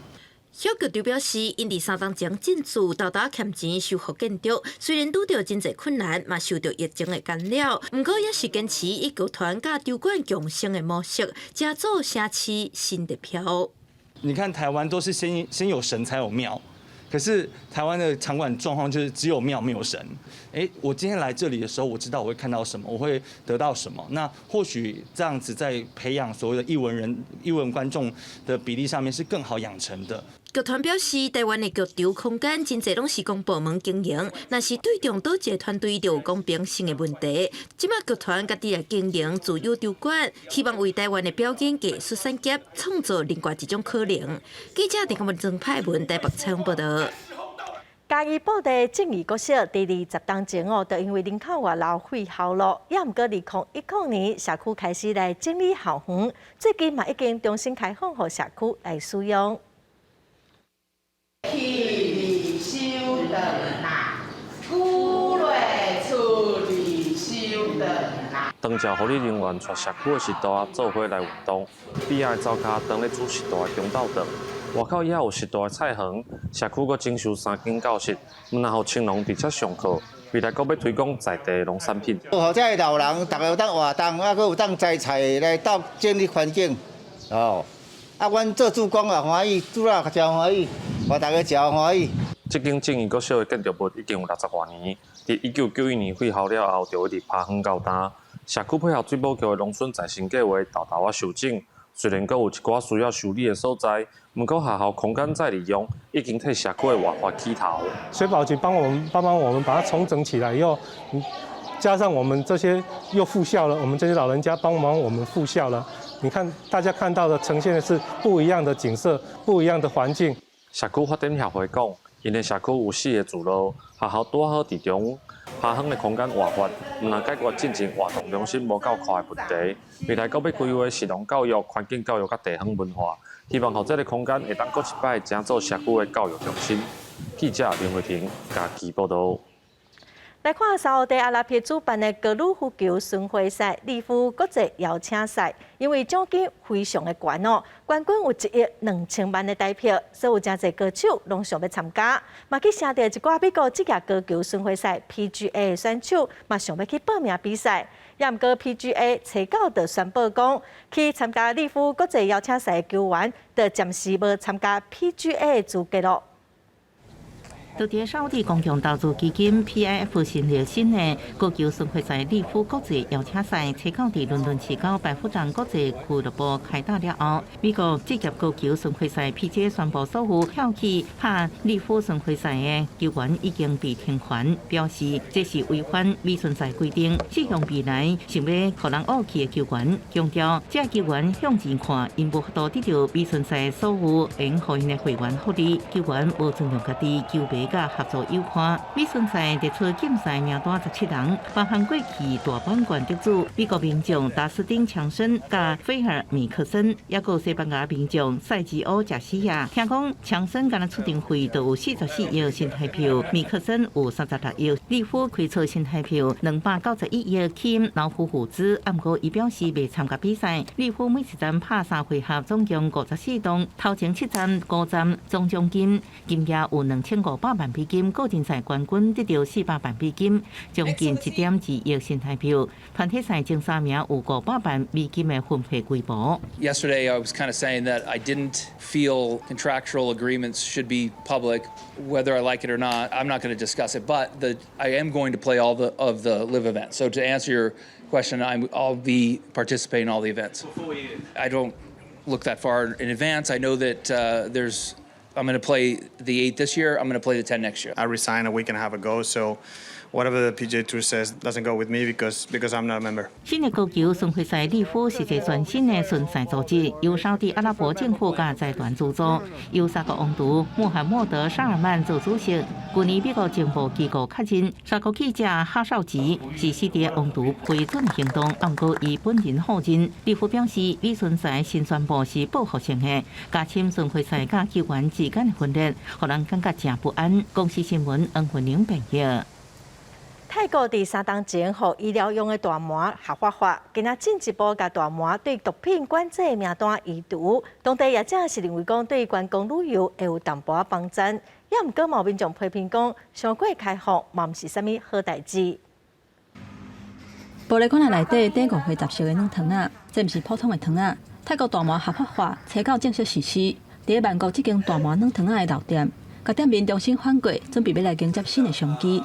小劇場表示，𪜶佇3冬前進駐，沓沓欠錢修復建築，雖然拄著真濟困難，嘛受著疫情的干擾，毋過也是堅持以劇團佮場館共生的模式，成做城市新的標。你看台灣都是先有神才有廟。可是台灣的場館狀況就是只有廟沒有神。欸，我今天來這裡的時候，我知道我會看到什麼，我會得到什麼。那或許這樣子在培養所謂的藝文人、藝文觀眾的比例上面是更好養成的。劇團表示，台灣的劇場空間真濟攏是公部門經營，若是對中佗一个團隊就有公平性的問題。這馬劇團家己來經營自有場館，希望為台灣的表演藝術產業創造另外一種可能。記者鄭文曾派文台北採訪報導。嘉義埔里正義國小佇20冬前哦，就因為人口外流廢校咯。也毋過2010年社區開始來整理校園，最近嘛已經重新開放予社區來使用。去修頓啦，古來處理修頓啦。當照護理人員帶社區的序大做伙來運動，邊仔的灶跤當咧煮序大的中晝頓，外口也有序大的菜園，社區閣整修三間教室，毋但予青農佇遮上課，未來閣欲推廣在地農產品。予這老人逐家有當活動，啊，閣有當摘菜來鬥整理環境，哦。啊，阮做志工也歡喜，主任也誠歡喜，予大家誠歡喜。這間正義國小的建築物已經有60外年，佇1991年廢校了後，就一直拋荒到今。社區配合水保局的農村再生計劃，沓沓仔修整。雖然閣有一寡需要修理的所在，毋過學校空間再利用，已經替社區的活化起頭。水保局幫我們幫幫我們把它重整起來以後，加上我們這些又復校了，我們這些老人家幫忙我們復校了。你看，大家看到的呈現的是不一樣的景色，不一樣的環境。社區發展協會講，𪜶的社區有四个聚落，學校拄好佇中，拋荒的空間活化，毋但解決進前活動中心無夠寬的問題，未來閣欲規劃食農教育、環境教育佮地方文化，希望予這个空間會當閣一擺成做社區的教育中心。記者林慧婷嘉義報導。來看沙烏地阿拉伯主辦的高爾夫球巡迴賽利夫國際邀請賽，因為獎金非常的懸哦，冠軍有1億2千萬的台票，所以有誠濟高手攏想欲參加。嘛去成著一寡美國職業高球巡迴賽 PGA 的選手嘛想欲去報名比賽。也毋過 PGA 初九就宣布講，去參加利夫國際邀請賽的球員，就暫時無參加 PGA 的資格咯。就佇沙烏地公共投資基金 PIF 成立新的高球巡迴賽利夫國際邀請賽，初九佇倫敦市郊白夫人國際俱樂部開打了後，美國職業高球巡迴賽 PGA 宣布所有跳起拍利夫巡迴賽的球員已經被停權，表示這是違反美巡賽規定，適用未來想欲予人挖去的球員，強調這球員向前看，𪜶無法度得著美巡賽所有會予𪜶的會員福利，球員無尊重家己球迷佮合作友伴。美巡賽列出禁賽名單17人，包含過去大滿貫得主美國名將達斯汀強森佮菲爾米克森，抑閣有西班牙名將塞吉歐賈西亞。聽講強森敢若出場費就有44億新台幣，米克森有36億。利夫開出新台幣291億吸老夫婦子，毋過伊表示袂參加比賽。利夫每一站拍三回合，總共54洞，頭前七站五站總獎金金額有2500萬美金，個人賽冠軍得著400萬美金，將近1.2億新台幣。團體賽前三名有500萬美金的分配規模。 Yesterday, I was kind of saying that I didn't feel contractual agreements should be public, whether I like it or not. I'm not going to discuss it, but I am going to play all of the LIV events. So to answer your question, I'll be participating in all the events. I don't look that far in advance. I know that there's. I'm going to play the 8 this year. I'm going to play the 10 next year. I resigned a week and a half ago, so whatever the PGA Tour says doesn't go with me because I'm not a member. 新的高球巡迴賽利夫是一個全新的巡賽組織，由沙地阿拉伯政府佮財團資助，由沙國王儲穆罕默德沙爾曼做主席。去年美國情報機構確認，沙國記者哈紹吉是死佇王儲批准行動，毋過伊本人否認。利夫表示，美巡賽新宣布是報復性的，加深巡迴賽佮球員之間的分裂，予人感覺誠不安。公視新聞黃雲玲編譯。泰國佇3冬前，予醫療用的大麻合法化，今仔進一步共大麻對毒品管制的名單移除。當地業者是認為講，對觀光旅遊會有淡薄仔幫助。也毋過，嘛有民眾批評講，傷過開放嘛毋是啥物好代誌。玻璃罐仔內底短五花雜色的軟糖仔，這毋是普通的糖仔。泰國大麻合法化，初九正式實施。佇曼谷這間大麻軟糖仔的老店，共店面重新翻過，準備欲來迎接新的商機。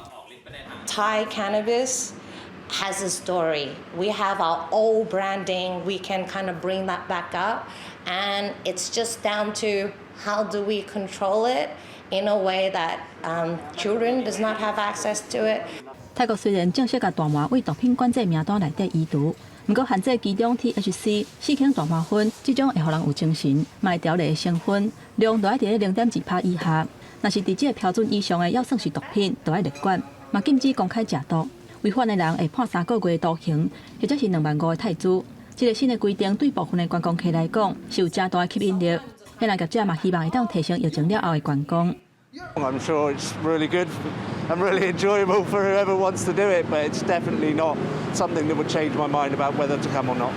Thai cannabis has a story. We have our old branding. We can kind of bring that back up. And it's just down to how do we control it in a way that children does not have access to it. 泰國雖然正式共大麻對毒品管制名單內底移除，毋過限制其中 THC 4氫大麻酚這種會予人有精神、會調理的成分，量都愛佇咧0.2趴以下。若是佇這個標準以上的，猶算是毒品，就愛列管。嘛禁止公開食毒，違反的人會判3個月徒刑，或者是2萬5的泰銖。這個新的規定對部分的觀光客來講是有誠大的吸引力。遐人業者嘛希望會當提升疫情了後的觀光。 I'm sure it's really good and really enjoyable for whoever wants to do it, but it's definitely not something that would change my mind about whether to come or not.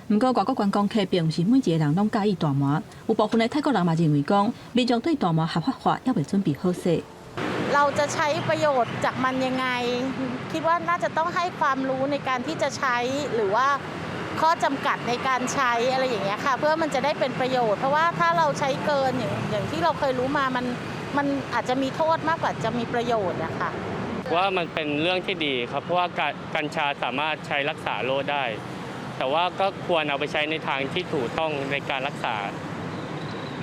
毋過外國觀光客並毋是每一個人攏佮意大麻，有部分的泰國人嘛認為講，民眾對大麻合法化猶未準備好勢。 เราจะใช้ประโยชน์จากมันยังไงคิดว่าน่าจะต้องให้ความรู้ในการที่จะใช้หรือว่าข้อจำกัดในการใช้อะไรอย่างเงี้ยค่ะเพื่อมันจะได้เป็นประโยชน์เพราะว่าถ้าเราใช้เกินอย่างที่เราเคยรู้มามันอาจจะมีโทษมากกว่าจะมีประโยชน์นะคะ ว่ามันเป็นเรื่องที่ดีครับเพราะว่ากัญชาสามารถใช้รักษาโรคได้แต่ว่าก็ควรเอาไปใช้ในทางที่ถูกต้องในการรักษา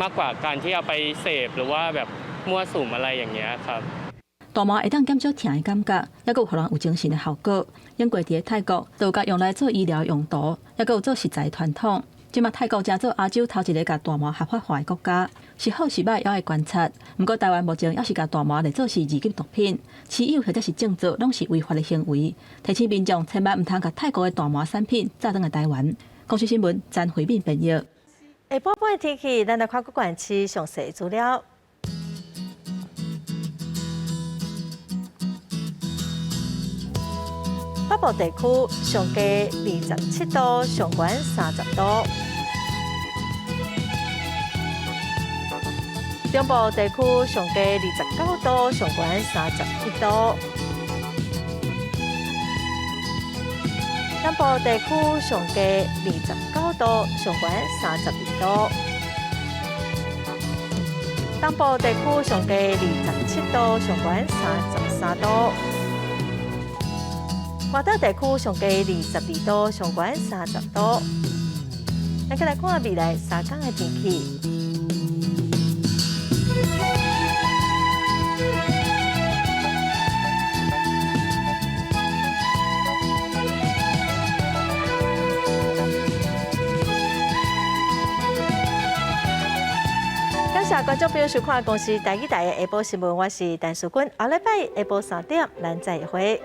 มากกว่าการที่เอาไปเสพหรือว่าแบบมั่วสุมอะไรอย่างเงี้ยครับ 大麻會當減少疼的感覺，猶閣有予人有精神的效果。英國佇咧泰國就有共用來做醫療用途，猶閣有做食材傳統。這馬泰國成做亞洲頭一個共大麻合法化的國家，是好是䆀，猶愛觀察。毋過台灣目前猶是共大麻列做是二級毒品，持有或者是種植攏是違法的行為。提醒民眾千萬毋通共泰國的大麻產品載轉來台灣。公視新聞詹惠敏編譯。下晡半天氣，咱來看各縣市詳細資料。北部地區上低27度，上懸30度。中部地區上低29度，上懸31度。南部地區上低29度，上懸32度。東部地區上低27度，上懸33度。外島地區上低22度，上懸30度。咱閣來看未來3工的天氣。感謝觀眾朋友收看公視台語台的下晡新聞，我是陳淑君。後禮拜下晡3點，咱再會。